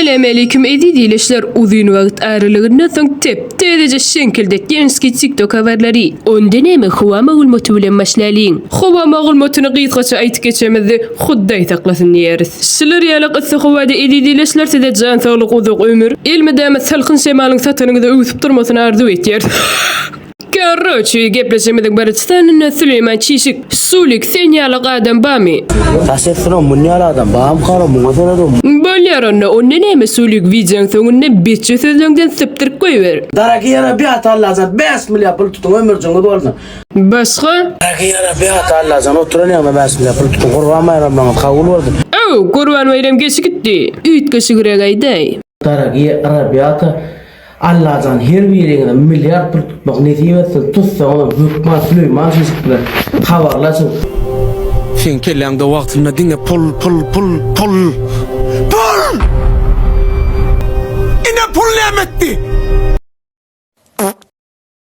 Esselämaleýkum eziz ildeşler uzyn wagt aralygyndan soň tep täzeje şeňkildetýänski tiktok habarlary. Onda näme howa maglumaty bilen başlalyň. Howa maglumatyny gysgaça aýtyp geçemizde Huddaý saklasyn diýeris. Şular ýaly yssy howada eziz ildeşler size jan saglyk uzak ömür, elmydama salkyn şemalyň satanyňyza öwsüp durmasyny arzuw etýäris. Karoçi, gepleşigimiziň birinji sanynda Süleýman Çişik, Sulik, sen ýalak adam bamy? Daş etsin-ow, mun ýaly adam bamyka-ow, muňa sered-ow. Bolýar onda, onda näme Sulik wideoň soňunda betje sözleňden sypdyryp goýber. Daragiý rabiata Allajan 5 milliard pul tutuň ömürjiňiz bolsun. Başga? Daragiý rabiata Allajan oturan ýeriňde 5 milliard pul tutuň Gurban baýramlaryňyz kabul bolsun. Öw, Gurban baýram geçip gitdi. Üýtgeşigräk aýdaý. Daragiý rabiata Allajan her biriňize milliard pul tutmak nesip etsin tutsaňyzam hökman Süleýman Şişik bilen habarlaşyň. Seň kelläňde wagtynda diňe pul pul pul pul pul! Ine pul näme etdi?